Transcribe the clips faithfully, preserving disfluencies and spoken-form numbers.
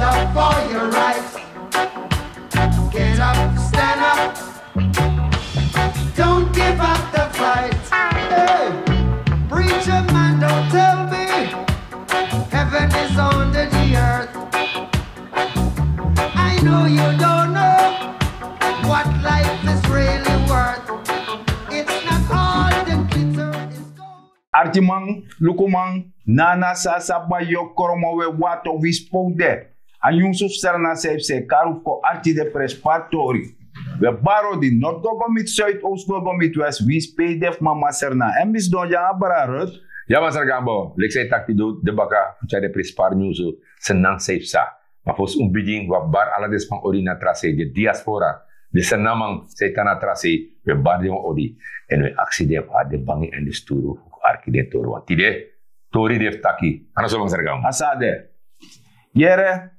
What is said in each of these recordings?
Up for your right. Get up, stand up. Don't give up the fight. Hey, preacher man, don't tell me heaven is under the earth. I know you don't know what life is really worth. It's not all the glitter is gold. Arkiman, lukuman, nana sasa bayokromo we wato wispoude. A nyunsu fu Serna sei fu sei kari fu kon arki de prenspari tori. We bari odi, nord go go miti suid, oost go go miti west, winsi pe yu de fu mama Serna. Èn mi sidon ya, brada. Ya, masra Gambo, leki san yu taki, yu de baka fu tyari den prenspari nyunsu, Serna sei fu sa. Ma fosi un bigin, wi abi bari ala den sma odi na tra sei, den diaspora, den Sernaman san e tan na tra sei, wi e bari den wan odi. Èn wi e aksi den fu abi den bangi èn den sturu fu kon arki den tori, want tide tori de fu taki. A no so, masra Gambo? A so a de. Yere,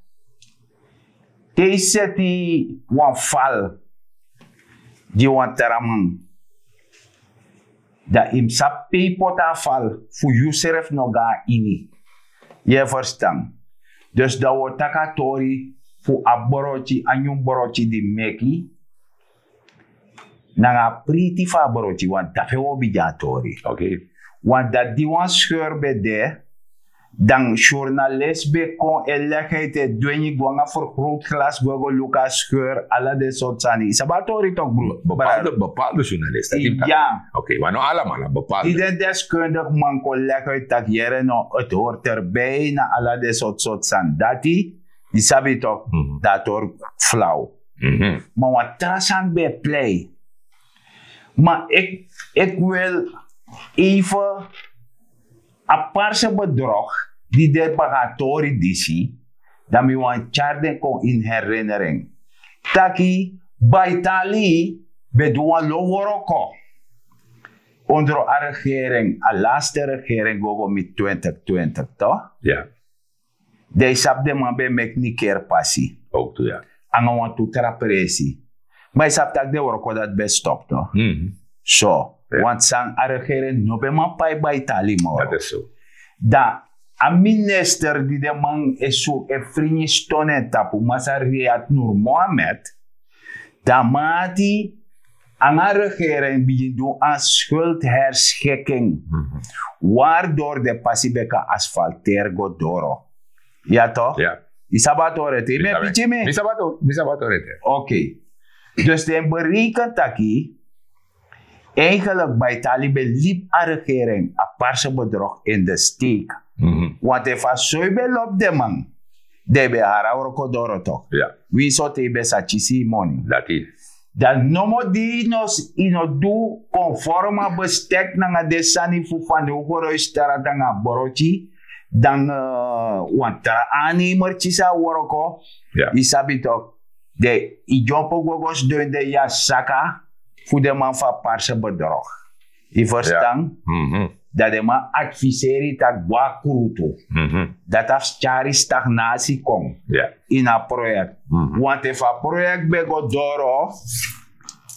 te yu seti wan fal gi wan tra man, dan yu mus sabi pe yu poti a fal fu yusrefi no go na ini. Yu e ferstan? Dus dan wi o taki a tori fu a broti, a nyun broti di mi meki, nanga a priti fu a broti, want dape wi o bigin a tori. Oké. Want dati di wan skeur ben de, dan journalist ben kon e legi uit, e dwengi go nanga vergrootglas go, go luku a skeur, ala den sortu sani. Yu sabi a tori toch, bro? Bepaalde, bepaalde journalist, dat is... Ja. Oké, maar no allemaal, bepaalde. Di den deskundige man kon legi uit taki yere no, het hoort erbij na ala den sortu, sortu sani. Dati, yu sabi toch, dat hoort flauw. Ma wan tra sani ben e plei. Maar ik, ik wil even a parse bedrog di de baka a tori disi, dan mi wani tyari den kon in herinnering. Taki Baitali ben du wan lo wroko ondro a regering, a laatste regering go go miti twintig twintig, toch? Ja. Dan yu sabi den man ben meki nikeri pasi. Ook tu, ja. Nanga wantu tra presi. Ma yu sabi taki den wroko dati ben stop, no? So, want san a regering no ben man pai Baitali moro. Dat is zo. Dan a minister di den man e su-, e fringi ston na en tapu, masra Riyad Nur Mohammed, dan a man dati nanga a regering bigin du a skuldherschikking. Waardoor den pasi ben kan asfalteer go doro. Ja toch? Ja. Yu sabi a tori ete, yu ben e piki mi? Mi sabi a tori, mi sabi a tori ete. Oké. Dus den bereken taki, eigenlijk Baitali ben libi a regering a parse bedrog in de steek. Want efu a so yu ben lobi den man, dan yu ben hari a wroko doro toch. Ja. Winsi te yu ben sa kisi yu moni. Dati. Dan nomo di yu no s-, yu no du conform a bestek nanga den sani fu Faneugelhuisstraat nanga a broti, dan, eh, wan tra aannemer kisi a wroko. Ja. Yu sabi toch, dan yu dyompo go go sidon ini den yasi saka fu den man fu a parse bedrog. Yu ferstan? Dan den man adviseri yu taki go na krutu. Dati a fu tyari stagnasi kon ini a project. Want efu a project ben go doro,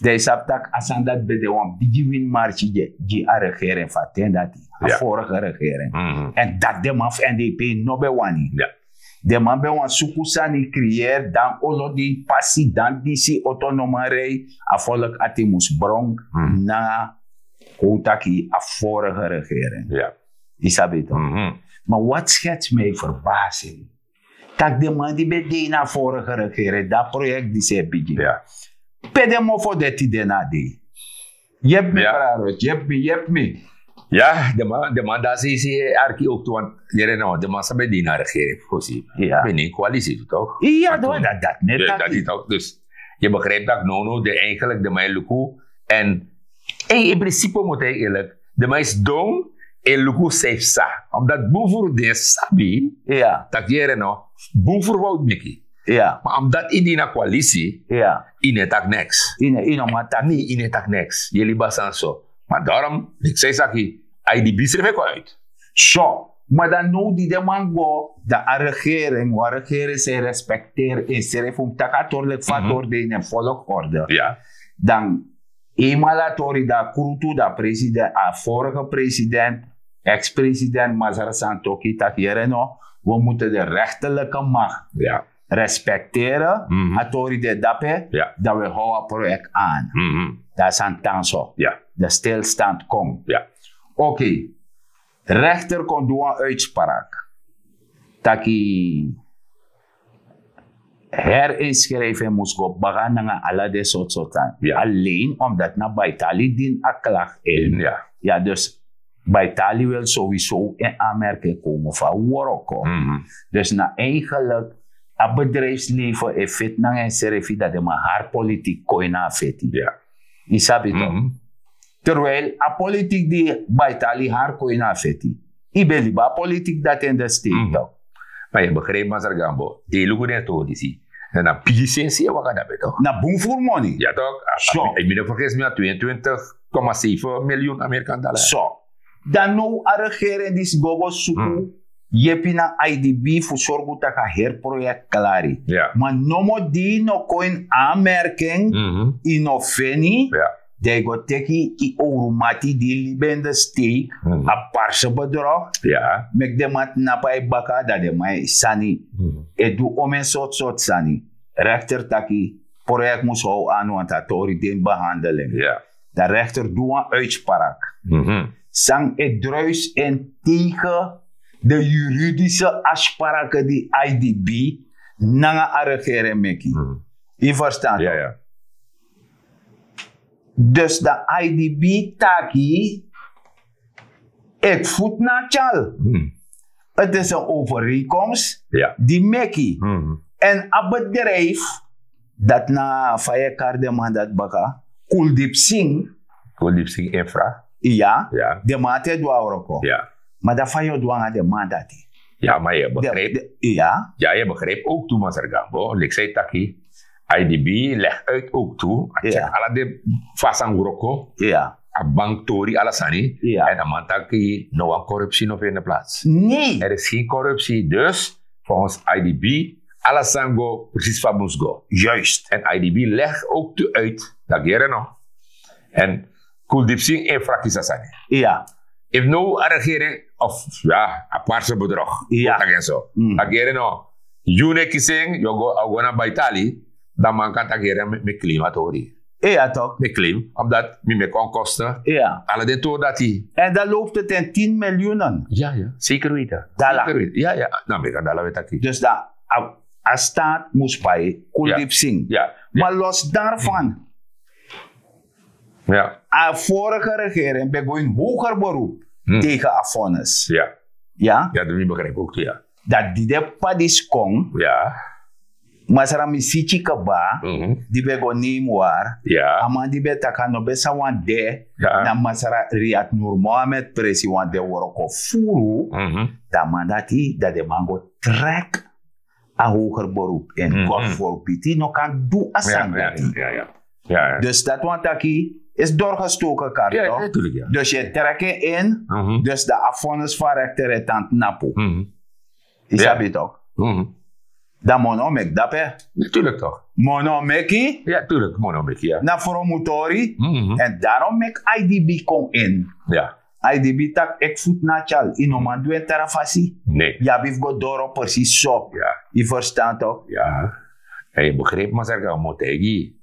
dan yu sabi taki a sani dati ben de wan bigi winmarki gi, gi a regering fu a ten dati. A vorige regering. Èn dati den man fu N D P no ben wani. Den man ben wani suku sani creëer, dan olo di pasi, dan disi, oto no man rij, a volk ati mus bron, na, kon taki, a vorige regering. Ja. Yu sabi toch? Maar wat schetst mijn verbazing? Tak' den man di ben de ini a vorige regering, dan a project disi e bigin. Ja. Pe den mofo de tide na dei? Yepi mi, brada, yepi mi, yepi mi. Ja, den man, den man dati sei, sei arki ook tu, want yere no, den man san ben de ini a regering fosi. Ja. Ben in coalitie tu toch? Ja, dat, dat, dat, net dat, dat is toch. Dus je begrijpt dat no, no, de eigenlijk den man e luku. En, hey, in principe moet hij eerlijk, den man e sidon e luku san yu sa. Omdat bun furu den sabi, ja, tak' yere no, bun furu fout meki. Ja. Maar omdat yu de ini a coalitie, ja, yu no e taki niks. Yu no, yu no man taki. Nee, yu no e taki niks. Yu e libi a sani so. Maar daarom, leki san yu taki, a I D B srefi e kon uit. So, maar dan now di den man go, dan a regering, wan regering san e respecteer ensrefi, fu mus taki a tori leki fa a tori de ini en volgorde. Ja. Dan eenmaal a tori, dan a krutu, dan president, a vorige president, ex-president Masra Santokhi taki yere no, we moeten de rechterlijke macht, ja, respekteren a tori di e dape, dan wi e how a proyek aan. Dan a sani tan so, dan stilstand kon. Oké. Rechter kon du wan uitspraak taki herinschrijving mus go baka nanga ala den sortu sortu sani. Alleen omdat na Baitali dini a klag in. Ya dus Baitali wil sowieso in aanmerking komen fu a woroko. Dus na eigenlijk a bedrijfsleven e feti nanga ensrefi dat den man hari politiek kon ini a feti. Yu sabi toch? Terwijl a politiek di Baitali hari kon ini a feti, yu ben libi a politiek dati in de steek toch? Ma yu e begrijpi masra Gambo, yu e luku den tori disi, na na bigi sensi e waka dape toch? Na bun furu moni. Ya toch? Mi no fergesi mi na tweeëntwintig komma zeven miljoen Amerikan dollar. So dan now a regering disi go go suku yepi na I D B fu sorgu tak' a heri proyekti klari. Ma nomo di yu no kon ini aanmerking, yu no feni, dan yu go teki yu owru mati di yu libi ini de steik, a parse bedrog, meki den man tnapu na yu baka, dan den man e sani e du omeni sortu sortu sani. Rekter taki proyekti mus how anu wantu a tori de ini behandeling. Dan rekter du wan uitspraak san e druis in tegen de juridische afspraken di I D B nanga a regering meki. Yu verstan? Dus dan I D B taki eki futu na tyal. Het is een overeenkomst di meki en a bedrijf, dat na fa yu e kari den man dati baka, Kuldeep Singh. Kuldeep Singh infra. Ya, den man dati e du a wroko. Ma dan fa yu o du nanga den man dati? Ya, ma yu e begrijpi. Ya, yu e begrijpi ook tu masra Gambo, leki san yu taki, I D B leg uit ook tu, a tyeki ala den fasi a wroko, a banktori, ala sani. En a man taki no wan korupsi no feni plats. Nee, er is geen korupsi. Dus volgens I D B ala sani go presis fa mus go. Juist. En I D B leg ook tu uit, dati yere no. En Kuldeep Singh e frakisi a sani. Efu no a regering of ya a parse bedrog, taki en so, dati yere no. Yu no e kisi en, yu o go na Baitali, dan man kan taki yere mi claim a tori. Eya toch? Mi claim, omdat mi meki onkosten. Ala den tori dati. En dan loopt het in tien miljoenen. Ja, ja. Zeker weten. Dala. Zeker weten. Ja, ja. Na Amerika dala we taki. Dus dan a staat mus pai Kuldeep Singh. Maar los daarvan, a vorige regering ben go in hoger beroep tegen a vonnis. Ja. Ja, dat mi begrijp ook, ja. Dat di den padi skon, masra Misiki Keba, di ben go neem war, a man di ben taki a no ben sa wan de na masra Riyad Nur Mohammed presi, wan de wroko furu, dan man dati, dan den man go trek a hoger beroep in. God forbid yu no kan du a sani dati. Dus dati wani taki is doorgestoken kaart toch? Dus yu e trek en in, dus dan a vonnis fu a rekter e tan tnapu. Yu sabi toch? Dan mono meki dape. Natuurlijk toch. Mono meki. Ja, natuurlijk, mono meki, ja. Na fromutori. En daarom meki I D B kon in. Ja. I D B taki eki futu na tyal, yu no man du en tra fasi. Nee. Yu abi fu go doro presis so. Ja. Yu verstan toch? Ja. En yu begrijpi masra Gambo, mi o taigi yu,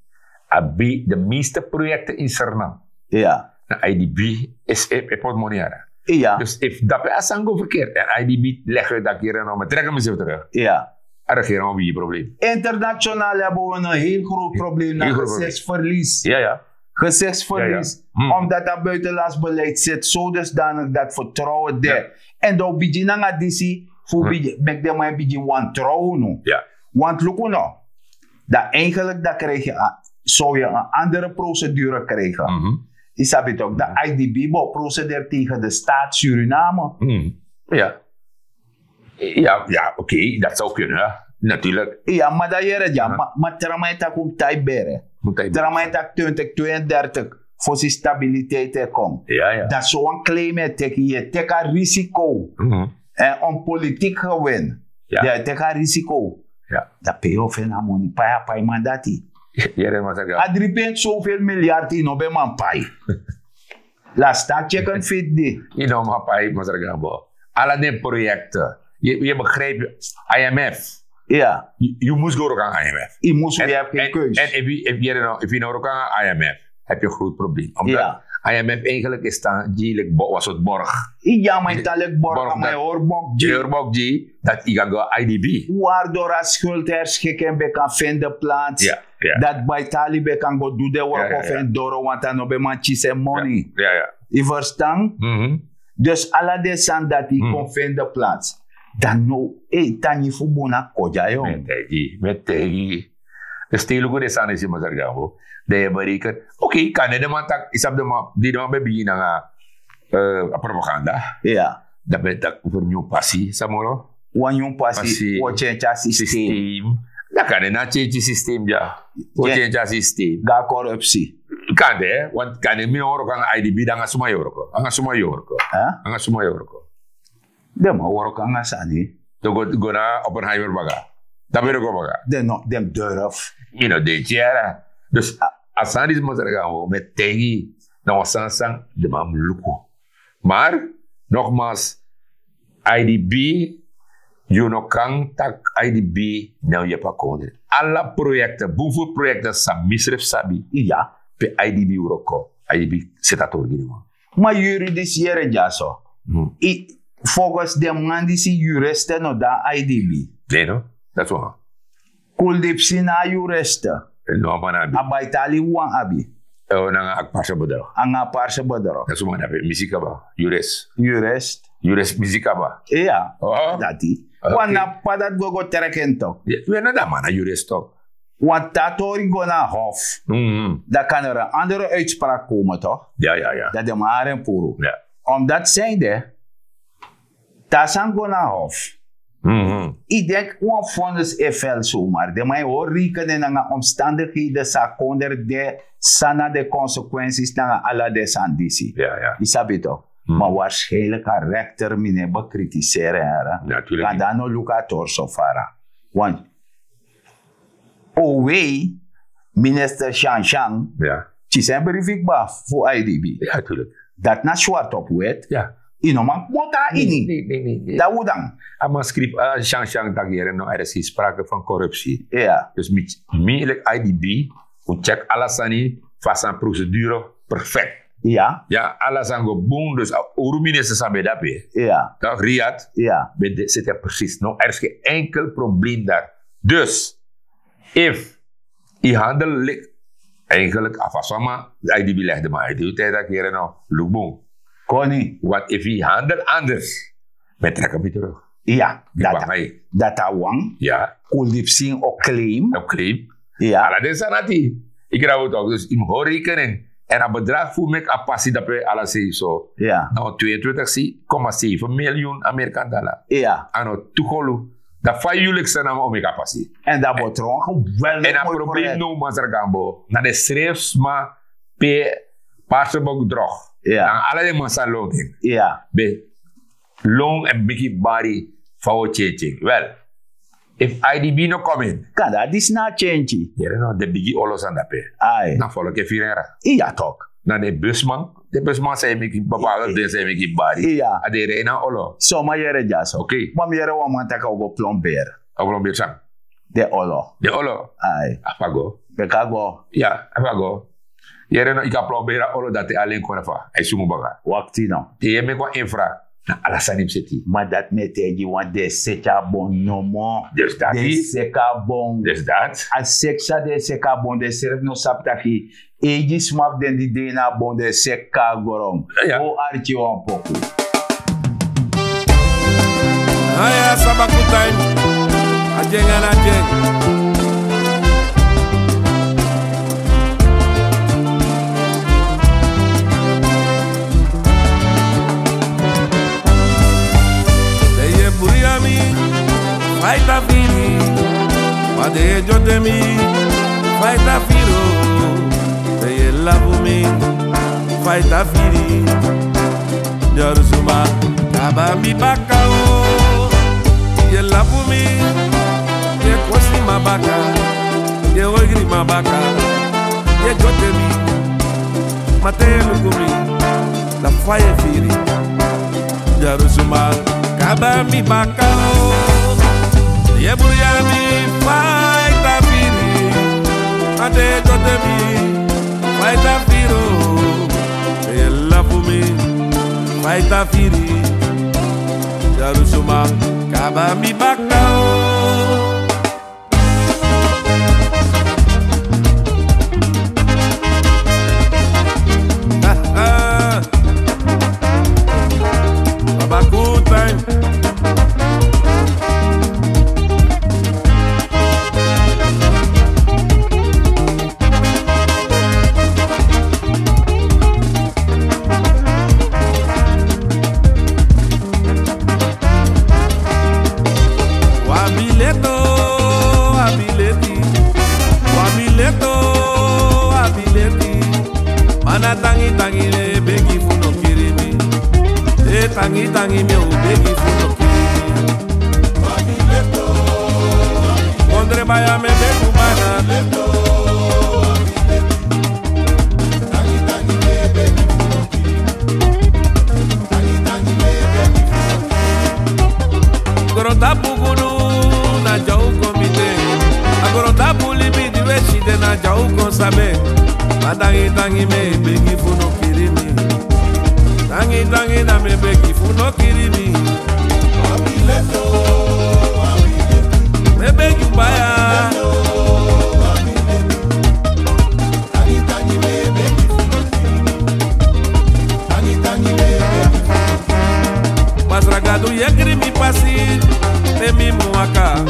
abi de meeste proyekten in Sernam. Ja. Na I D B is e poti moni yara. Ja. Dus efu dape a sani go verkeerd en I D B leg uit dati yere no, mi trek mi srefi terug. Ja. A regering o bigi probleem. Internationaal hebben we een heel groot probleem na gezichtsverlies. Ja, ja. Gezichtsverlies. Omdat dat buitenlands beleid zit zo dusdanig dat vertrouwen de. En dan bigin nanga disi fu bigin meki den man bigin wantrouwen. Want luku no, dan eigenlijk dan krijg je, zou je een andere procedure krijgen. Yu sabi toch, dan I D B bo procedeer tegen de staat Suriname. Ja. Ja, ja, oké, dat zou kunnen, natuurlijk. Ja, maar dan yere dya, maar trauma e taki un type bere. Trauma e taki twintig tweeëndertig, fosi stabiliteit e kon. Dan so wan claim e teki, yu e teki a risico. En on politiek gewin. Yu e teki a risico. Dan pe yu o feni a moni pai a paiman dati? Yere masra Gambo. A dri punt zoveel miljard yu no ben man pai. Lasta checken fit di. Yu no man pai masra Gambo. Ala den proyekten. Yu begrijpi, I M F. Ya. Yu mus go wroko nanga imf. Yu mus wi hebi gen keus. En efu yu no wroko nanga imf, hebi yu en groot probleem. Omdat imf eigenlik is tan gi yu leki wan sort borg. Ya, ma yu tan leki borg, ma yu hori bok gi yu, dati yu kan go na idb. Wari doro a skuldu herskikin ben kan fende plans, dati baitali ben kan go du den wroko fu en doro, want a no ben man kisi en moni. Yu ferstan? Dus ala den sani dati yu kon fende plans. Dan now, ei, tangi fu bun na kodya yo. Mi e taigi yu, mi e taigi yu. Dus te yu luku den sani disi, masra Gambo, dan yu e bereken. Oké, kande den man taki, yu sabi, den man, di den man ben bigin nanga a propaganda, dan ben taki fu nyun pasi, san moro? Wan nyun pasi, wi o change a systeem. Dan kande na change systeem dya. Wi o change a systeem. Go na korupsi. Kande, want kande mi no wroko nanga idb, dan nanga suma yu o wroko? Nanga suma yu o wroko? Nanga suma yu o wroko? Den man wroko nanga sani. Den go, go na Oppenheimer baka. Tapu den go baka. Den no, den durf. Mi no de tyari. Dus a sani disi, masra Gambo, mi e taigi yu, na wan sani san den man mus luku. Maar nogmaals, idb, yu no kan taki idb no yepi a kondre. Ala proyekten, bun fu proyekten san misrif sabi, ya, pe idb wroko, idb seti a tori gi den man. Ma yuridisi yere dyaso. Volgens den man disi, yuristen no de na idb. Nee, no? Dati wan. Kuldipsi na a yuristen. No, a man abi. A baitali wan abi. Nanga a parse bedrog. Nanga a parse bedrog. Dati wan abi. Misi kaba. Yurist. Yurist. Yurist misi kaba. Ya. Dati. Wan na pa dati go go trek en tok. We no, dan a man na yurist tok. Want te a tori go na hof, dan kan er een andere uitspraak komen, toch? Ja, ja, ja. Dat de man en puru. Ja. Omdat zijn de, te a sani go na hof. Yu denki wan vonnis e fel zomaar? Den man e hori rekening nanga omstandigheden san kon de, san na den consequenties nanga ala den sani disi. Yu sabi toch? Ma waarschijnlijk a rechter, mi no e bekritiseri en, kan dan no luku a tori so fara. Want Owei, minister Shanshan, kisi en briefi kba fu I D B. Dati na swart op wit. Yu no man kmoto na ini. Dan un dan? A man skrifi, Shanshan, taki yere no, er is geen sprake van corruptie. Dus mi, mi leki I D B, un check ala sani, fa san procedure perfect. Ya, ala sani go bun. Dus a owru minister san ben de dape, toch, Riyad, ben de, seti precies. No, er is geen enkel probleem daar. Dus efu yu handel leki, eigenlijk a fasi fa a man, I D B legde man uit, yu taki yere no, luku bun. Koni. Want efu yu handel anders, mi e trek mi terug. Ya, dati a wan. Kuldipsin o claim. O claim. Ala den sani dati. Yu grabu toch, dus yu mus hori rekening. En a bedrag fu meki a pasi dape ala sei so. Na wan tweeëntwintig komma zeven miljoen Amerikan dollar. A no tu golu. Dan fa yu leki san na man o meki a pasi. En dan bo tron geweldig. En a probleem no, masra Gambo, na den srefi sma pe parse bedrog. Na ala den man san lon en. Ben lon en bigi bari fa o change. Wel, efu I D B no come in, kan dati disi na change. Yere no, den bigi olo san dape. Ai. Na folku e firi en. Ya toch. Na den busman, den busman san e meki bepaalde den san e meki bari. A den e rei na olo. So man yere dyaso. Oké. Ma mi yere wan man taki a o go plomberi. A o plomberi san? Den olo. Den olo. Ai. A fa go? Bika go. Ya, a fa go. Yere no, yu kan plomberi a olo dati, alen kon na fa a e sungu baka. Wakti no. Te yu e meki wan infra, na ala sani mus seti. Ma dati mi e taigi yu, want den e seti a bon nomo. Dus dati. Den e seki a bon. Dus dati. A seki san den e seki a bon, den srefi no sabi taki eigi sma fu den di de ini a bon, den e seki kon na gron. O arki wan poku. Aya, sabaku time. A dyeng, a dyeng. Den e buri mi, fa yu ta firi. Ma den e dyote mi, fa yu ta firi o. Den e lafu mi, fa yu ta firi. Dyorusuma, kaba mi baka o. Yu e lafu mi, yu e kosi mi a baka, yu e ogri mi a baka, yu e dyote mi. Ma te yu e luku mi, na fa yu e firi. Dyorusuma, kaba mi baka o. Yu e buri mi, Te kote mi, fa yu ta firi o. Te yu lafu mi, fa yu ta firi. Dyarusu man kaba mi baka o. Baba, good time. Wan bileti o, wan bileti. Wan bileti o, wan bileti. Ma na tangi tangi mi e begi fu no kiri mi. E tangi tangi mi o begi fu no kiri mi. Kondre baya mi e begi un baya. Grontapu gunu na dya un kon miti en. A grontapu libi di un e si de na dya un kon sabi en. Ma tangi tangi mi e begi fu no kiri mi. Tangi tangi na mi e begi fu no kiri mi. Mi e begi un baya. Masra Gadu, yekri mi pasi, te mi mu waka.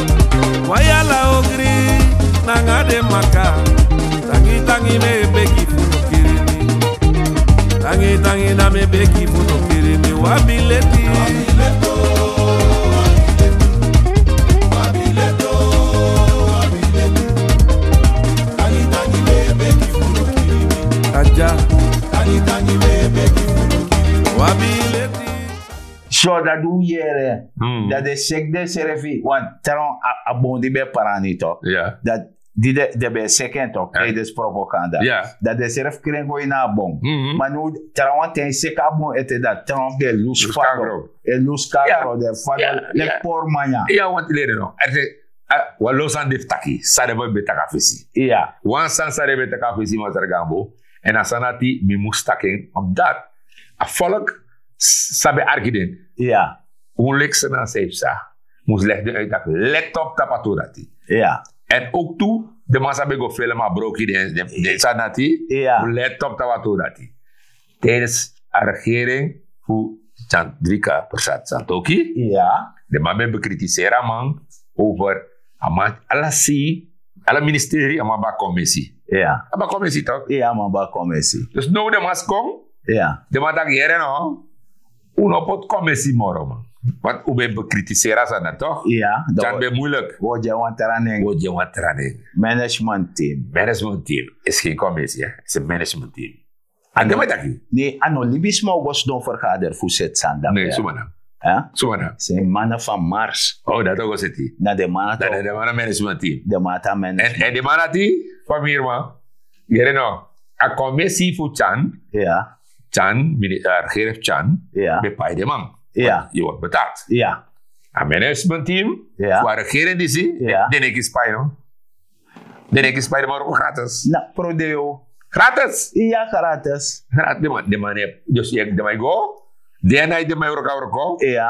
Wan yala ogri nanga den maka. Tangi tangi mi e begi fu no kiri mi. Tangi tangi na mi e begi fu no kiri mi. Wan bileti. Aja. Wan bileti. So dati un yere, dati den seki densrefi, want trawan a, a bon di ben prani tok. Dati di den, den ben seki en tok, tijdens propaganda. Dati densrefi krin go ini a bon. Ma now trawan ten seki a bon ete, dati trawan ben lusu kagro. E lusu kagro, den fadon leki pori man ya. Ya, want leri no. Wan lo sani de fu taki, san den boi ben taki a fesi. Wan sani san den ben taki a fesi, Masra Gambo. Èn a sani dati mi mus taki en, omdat a volk s-, sabi arki den. Un leki Sena san e psa, mus legi den uit taki let op tapu a tori dati. Èn ook tu, den man san ben go film a broki den, den, den sani dati, mus let op tapu a tori dati. Tijdens a regering fu Chandrika Persat Santokhi, den man ben bekritiseri a man over a man, ala sei, ala ministeri a man ben a kon mesi. A ben a kon mesi tok. Dus now den man si kon, den man taki yere no, un no poti kon mesi moro man. Want un ben bekritiseri a sani dati tok. Dati ben moeilijk. Wi o gi en wan tra nen. Wi o gi en wan tra nen. Management team. Management team is geen kon mesi, hè. Is een management team. A den man taki. Ne, a no libisma o go sidon vergader fu seti sani dati. Ne, suma na. Suma na. Seni man na van Mars. O, dati o go seti. Na den man na, na den man na management team. Den man na management. Èn den man dati, famiri man. Yere no. A kon mesi fu Chan. Chan, mini-, a regering fu Chan ben pai den man. Yu word betaald. A management team fu a regering disi, den e kisi pai no. Den e kisi pai, den man wroko gratis. Na prodeo. Gratis. Iya, gratis. Gratis. Den man, den man e, dus den man e go. Den na den man e wroko, wroko. Iya.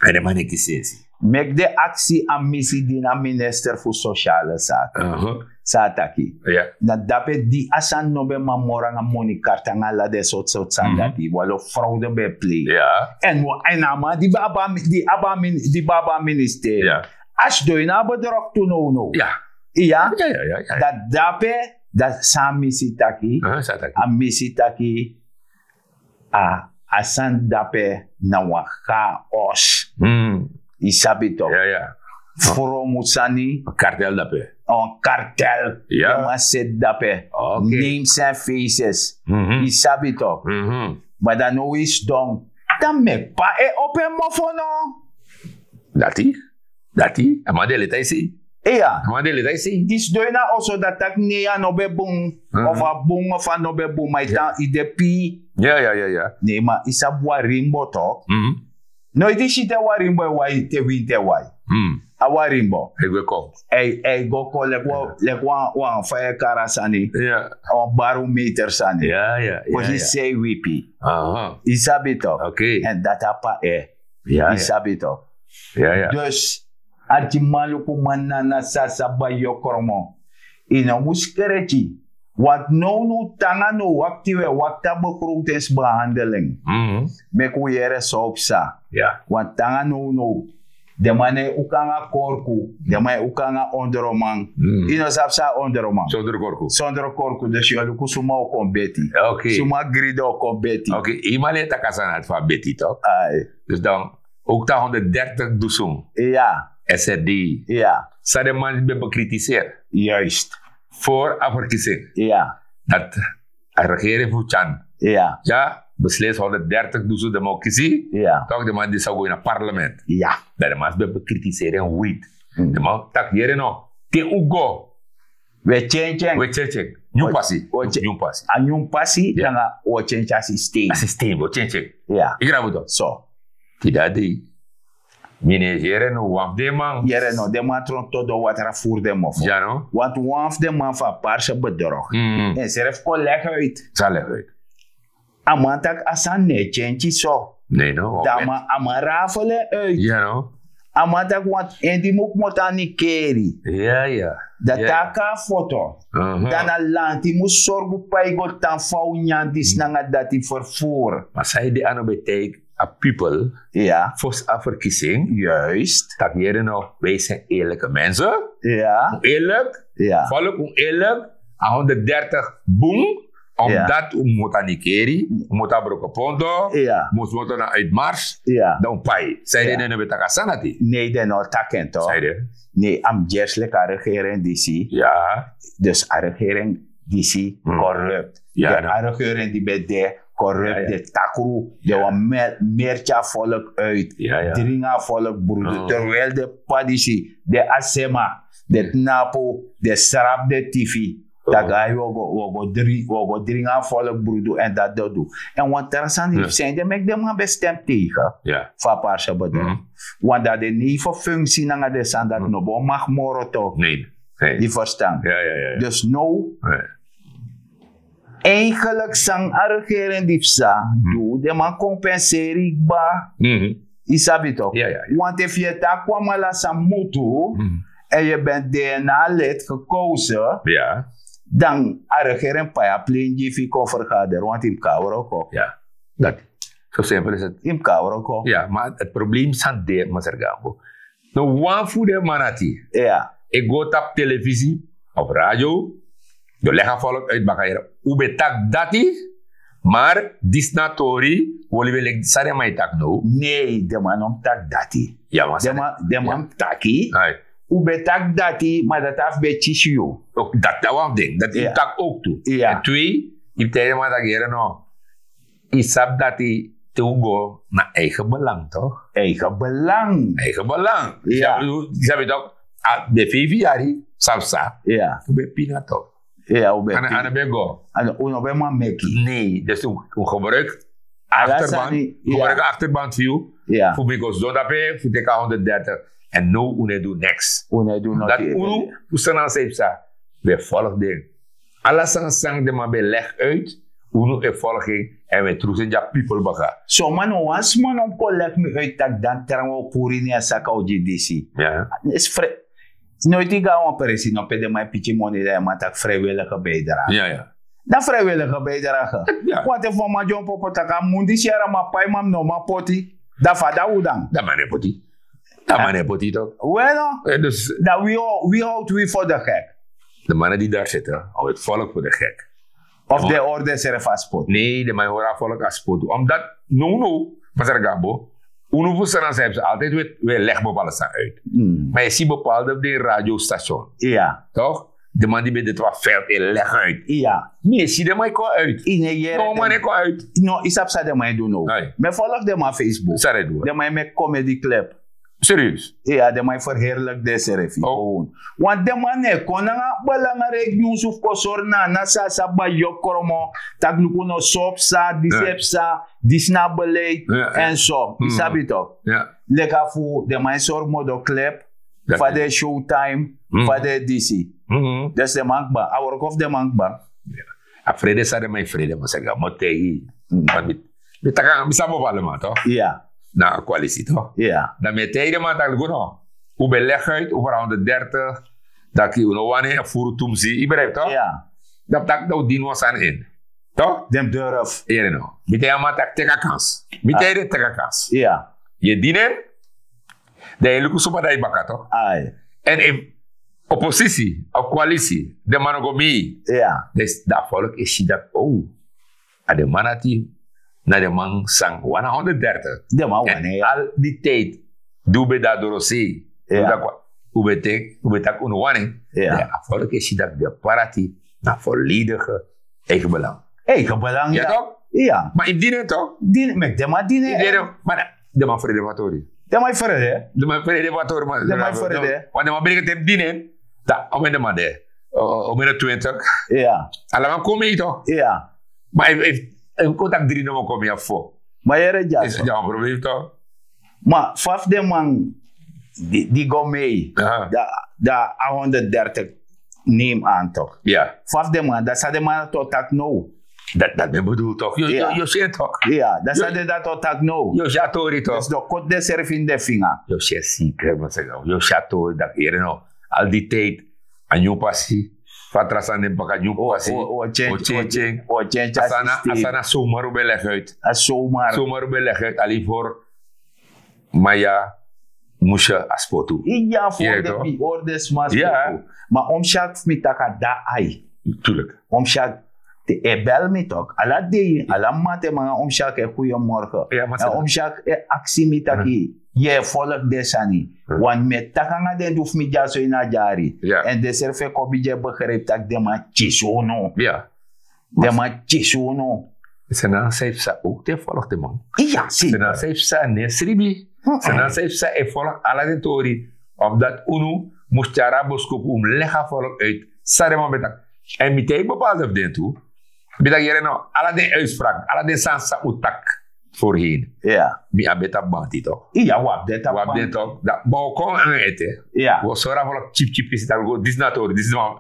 Èn den man e kisi sensi. Meki den aksi a misi di na minister fu sociale zaken. San a taki. Na dape di a sani no ben man moro nanga moni karti nanga ala den sortu sortu sani dati. Wan lo fraude ben play. Èn wan, èn a man di ben abi a mi-, di abi a min-, di ben abi a ministeri. A sidon ini a bedrog tu nownow. Iya. Dati dape, dati san a misi taki. A misi taki, a, a sani dape na wan chaos. Yu sabi tok. Fromu sani. Kartel dape. Wan kartel. Den man seti dape. Names and faces. Yu sabi tok. Ma dan now yu sidon, dan meki pa e opo en mofo no. Dati. Dati, a man de leti a yu sei. Iya. A man de leti a yu sei. Yu sidon ini a oso, dati taki nei, a no ben bun. Of a bun of a no ben bun, ma yu tan, yu de pii. Ya, ya, ya, ya. Nei, ma yu sabi wan rimbo tok. Noiti yu si te wan rimbo e wai, te winti e wai. A warimbo. Hij wil komen. Hij, hij go kon leki wan, leki wan, wan fire kara sani. Ja. Wan barometer sani. Ja, ja, ja. Kon si sei wipi. Aha. Yu sabi toch. Oké. En dat apa e. Ja, ja. Yu sabi toch. Ja, ja. Dus, arkiman lukuman nana sasa bayokromo. Yu no mus kreki. Want now now tanga no wakti we wakti a begrotingsbehandeling. Mhm. Meki un yere so psa. Ja. Want tanga now now. Den man na e uka nanga korku, den man e uka nanga ondroman. Yu no sabi san na ondroman. Sondro korku. Sondro korku, dus yu e luku suma o kon beti. Oké. Suma gridi o kon beti. Oké, yu man e taki a sani ati fu a beti toch. Ai. Dus dan ook ta honderddertig dusun. Ja. S R D. Ja. San den man ben bekritiseer. Juist. Voor a verkiezing. Ja. Dat a regering fu Tjan. Ja. Ja, beslis honderddertig dusun den man o kisi. Ja. Toch den man disi o go in a parlement. Ja. Dat den man ben bekritiseer en wit. Den man taki yere no. Te un go. We change. We change. Nyun pasi. Nyun pasi. A nyun pasi, ja, nanga we change a systeem. A systeem, we change. Ja. Yu grabu toch. So. Tide a dei. Mi no e yere no wan fu den man. Yere no, den man tron todo watra furu den mofo. Ja no. Want wan fu den man fu a parse bedrog. Mhm. En srefi kon leg uit. Sa leg uit. A man taki a sani no e change so. Nee no. Dan a man, a man rafel en uit. Ja no. A man taki want en di mu kmoto a nikeri. Ja, ja. Dan taki a foto. Aha. Dan a lanti mu sorgu pai go tan fa un nyan disi nanga dati vervoer. Ma san yu de ano ben taigi a people. Ja. Fosi a verkiezing. Juist. Taki yere no, wij zijn eerlijke mensen. Ja. Un eerlijk. Ja. Volk un eerlijk. A honderddertig bun. Omdat un mot a nikeri, un mot a broko ponto, un mot na uitmars, dan un pai. San yu de no ben taki a sani ati. Nee, den no taki en toch. San yu de. Nee, a mus gersi leki a regering disi. Ja. Dus a regering disi corrupt. Ja, a regering di ben de corrupt, de takru, de wan mer-, merki a volk uit, dringi a volk brudu, terwijl de padisi, de asema, de tnapu, de srap de tifi. Taki ai, wi o go, wi o go dri-, wi o go dringi a volk brudu en dat den o du. En wan tra sani, fu san ede meki den man ben stem tegen fu a parse bedrog. Want dan den no e fu funksi nanga den sani dati no ben o mag moro toch. Nee. Yu ferstan. Dus now, eigenlijk san a regering di psa du, den man kompenseri kba. Yu sabi toch. Want efu yu e taki wan man lasi a mutu, en yu ben DNA lid gekozen, dan a regering pai a plane gi fu yu kon vergader, want yu mus kon na wroko. Dati. Zo simpel is het. Yu mus kon na wroko. Ja, maar het probleem san de, Master Gambo. No wan fu den man ati e go tapu televisie of radio, den o legi a volk uit baka yere. Un ben taki dati, maar disi na tori, wi o libi leki san den man e taki now. Nee, den man no mus taki dati. Ja, ma den man, den man mus taki. Un ben taki dati, ma dati abi fu ben kisi yu. Dati na wan fu den, dati yu taki ook tu. En twee, yu mus taigi den man taki yere no. Yu sabi dati te un go na eigen belang toch? Eigen belang. Eigen belang. Ja. Yu sabi toch, a de vijf yari, sabi sa. Ja. Un ben pina toch. Ja, un ben pina. A no ben go. A no, un no ben man meki. Nee, dus un, un gebruik achterban, un gebruik achterban fu yu. Ja. Fu mi go sidon dape, fu teki a honderddertig. En now un no e du niks. Un no e du niks. Dati unu, un san na sei psa. We volg den. Ala sani san den man ben leg uit, unu e volg en, en we trusen dya people baka. So man, no wan sma no mus kon leg mi uit taki dan tra wan o puru ini a saka o gi disi. Ja. Is vrij. Noiti yu go na wan presi no pe den man e piki moni dan yu man taki vrijwillige bijdrage. Ja, ja. Na vrijwillige bijdrage. Ja. Want efu wan man dyompo taki a mun disi yara man pai man no man poti. Dan fa dan un dan. Dan man e poti. Dan man e poti toch. Wel no. Dus dan wie hou-, wie houdt u voor de gek? De mannen die daar zitten, hou het volk voor de gek. Of de orde sere fasi poti. Nee, de man hori a volk a spotu. Omdat, no, no, Masra Gambo, unu fu Sranan san yu psa, altijd we, we leg bepaalde sani uit. Maar yu si bepaalde fu den radiostation. Ja. Toch? De man di ben de twa veld e leg uit. Ja. Mi e si den man e kon uit. No man e kon uit. No, yu sabi san den man e du now. Mi e follow den man Facebook. San den du? Den man e meki comedy clip. Serieus? Ja, den man e verheerlijk densrefi. Want den man no e kon nanga belangrijk nyunsu fu kon sori na, na san a sa bayokromo, taki luku no so psa, disi e psa, disi na beleid, en so. Yu sabi toch? Leki a fu den man e sori modo clip. Fa den showtime, fa den disi. Dus den man kba a work of den man kba. A frede san den man e frede masaka mo tegi. Mi taka mi sabi op allemaal toch? Na a koalitie toch? Dan mi e tegi den man taki luku no, un ben leg uit over honderddertig. Daki un no wani en furu tumsi ibrei toch? Dan taki dan un dini wan sani in toch? Den durf. Yere no, mi tegi a man taki teki a kans. Mi tegi den teki a kans. Ye dini en. Dan yu luku suma dan yu baka to. En efu oposisi of koalisi den man no go mei, dan a folk e si dati o, a den man dati na den man san wan na honderddertig. Den man wan en al di tijdi di un ben de na dorosei, un ben taki un no wani. Dan a folk e si dati den parati na volledige eigen belang. Eigen belang ya. Ma yu dini en tok? Meki den man dini en. Ma den man frede fu a tori. Den man frede fu a tori man. Den man frede. Want den man ben dini en. Dan omeni den man de, omeni twintig. Ala man kon mei tok. Ma efu kon taki dri no man kon mei a fo. Ma yere dya so. Dya wan problem tok. Ma fa fu den man di go mei, dan a honderddertig neem aan tok. Fa fu den man dan san den man dati o taki now? Dati mi e bedul tok. Yu o si en tok. Dan san den dati o taki now? Yu o si a tori tok. Dus den o koti denserfi ini den finga. Yu o si en seker masaka, yu o si a tori dati yere no. Al di tijdi a nyun pasi. Fa tra sani den baka nyun pasi. O change. A sani a sani a somar un ben leg uit. A somar un ben leg uit ali for. Ma ya, musu a spotu. Iya fu orde pi orde sma spotu. Ma omsyak fu mi taki a da ai. Omsyak te e bel mi tok ala dei ala mate manga omsyak e kuyo morge. Na omsyak e aksi mi taki ye folok de sani. Wan mi e taki anga den du fu mi dyaso ini a dyari. En den serfi e kobi di e begripi taki den man kisi unu. Den man kisi unu. Sena sai fu sa ook te folok den man. Sena sai fu sa ne sribi. Sena sai fu sa e folok ala den tori. Of dati unu mus tyari a boskopu un mus legi a folok uit. San den man ben taki. En mi tei bepaalde fu den tu. Mi taki yere no, ala den uitspraak ala den sani san un taki. Voorheen mi abi dati a banti tok. Iya wi abi dati a banti tok. Dan boko anga ete. Wi o sori a folok typtypisi taki go disi na tori disi man.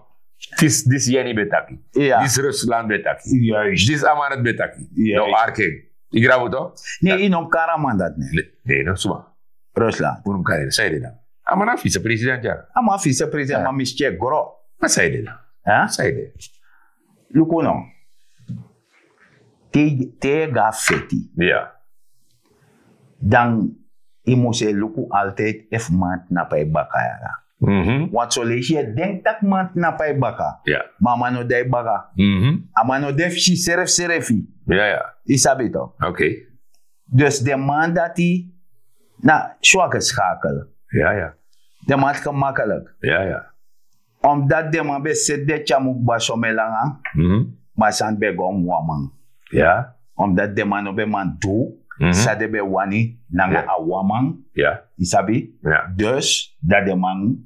Disi yeni ben taki. Disi Rusland ben taki. Disi amanat ben taki. No arking. Yu grabu tok? Ne yu no mus kari a man dati ne. Ne no suma. Rusland. Un no mus kari en san yu de dan? A man na visepresident ya. A man visepresident ma mi si tyeki gro. Ma san yu de dan? San yu de? Luku no. Te yu go na feti, dan yu mus e luku altijdi efu man tnapu na yu baka yara. Want soleisi yu e denki tak' man tnapu na yu baka, ma a man no de na yu baka. A man no de fu si srefsrefi. Yu sabi tok? Dus den man dati na swake skakel. Den man tke makelik. Omdati den man ben seti den tyamukba some langa, ma a sani ben go na wan man. Omdati den man no ben man du san den ben wani nanga a wan man. Yu sabi? Dus dan den man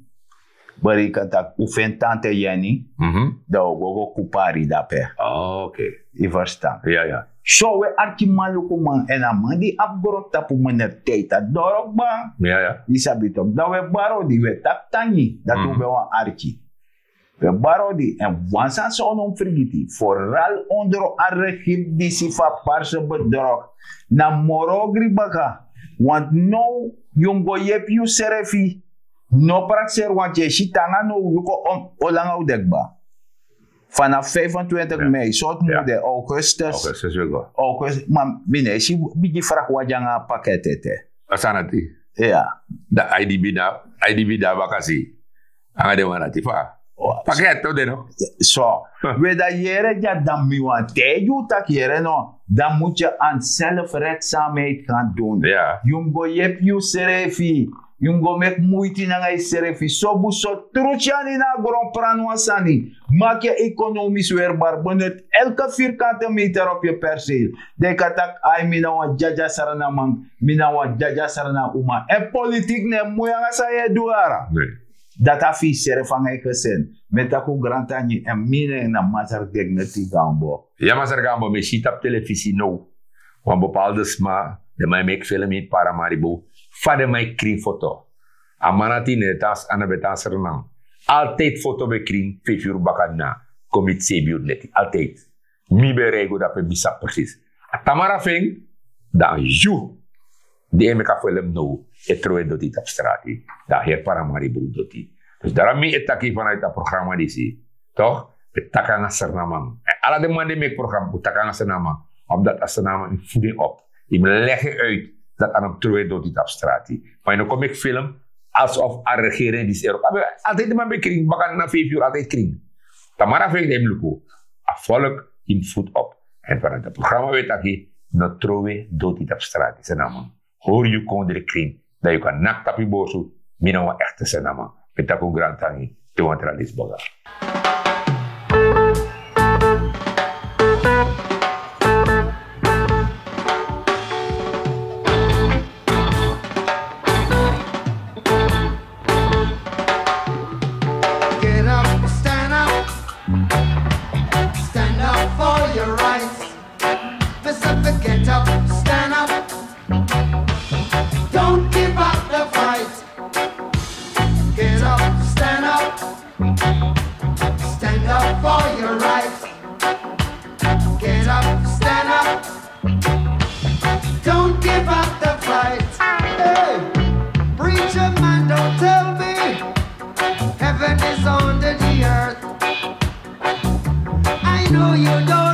bereken tak' un feni tante yeni, dan un o go go kupari dape. Yu ferstan? So un e arki man luku man èn a man di abi grontapu menerteit a doro kba. Yu sabi tok? Dan un e bari odi un e taki tangi dati un ben wani arki. Un e bari odi èn wan sani san un no mus frigiti foral ondro a regim disi fu a parse bedrog na moro ogri baka. Want now yu mus go yepi yusrefi. No prakseri want yu e si te nanga now luku olanga un de kba. Fanafu vijfentwintig mei sortu mun de augustus. Augustus ma mi no e si bigi fraki wagi nanga a paket ete. A sani dati. Ya. Dan a e dibi na a e dibi de na bakasi. Nanga den wan dati fa paket o de no? So we dan yere dya dan mi wani taigi yu tak' yere no dan mus yu an selfreksamheid kan dun. Yu mus go yepi yusrefi. Yu mus go meki muiti nanga yusrefi sobu so tru tyani na a gron prani wan sani. Maki yu ekonomis werbar benut elke virkante meter op yu perseil. Dan yu kan taki ai mi na wan dyadya srana man, mi na wan dyadya srana uma èn politik no e moi nanga san yu e du ara. Dati a fu yusrefi nanga yu gesin. Mi e taki un grantangi èn mi nen na masra dignity gambo. Ya masra gambo mi e si tapu telefisi now wan bepalde sma den man e meki film ini paramaribo fa den man e krin foto. A man dati ne tan a na ben tan a srnan. Altijdi foto ben krin feifi yuru baka na komiti sebi yuru leti altijdi. Mi ben rei go dape mi sabi presis. A tamara fu en, dan yu di e meki a film now e trowe doti tapu strati. Dan a heri paramari bun doti. Dus dara mi e taki vanuit a programma disi. Toch? Wi taki nanga srnaman en ala den man di e meki programma wi taki nanga srnaman. Omdat a srnaman yu fu den op, yu mus legi uit dat a no mus trowe doti tapu strati. Ma yu no kon meki film alsof a regering disi erop. Altijd den man ben kring baka na vijf yuru altijd kring. Tamara fu en den mus luku. A volk yu mus voed op. En vanuit a programma wi taki no trowe doti tapu strati srnaman. Hori yu kondri kring dan yu kan naki tapu yu borsu. Mi na wan ekte srnaman. Mi taki un grantangi. Te wan tra disi boga. Get up, stand up, stand up for your rights. Pacific, get up, stand up. Don't give up the fight. Get up, stand up. Stand up for your rights. Get up, stand up. Don't give up the fight. Hey, preacher man, don't tell me heaven is under the earth. I know you don't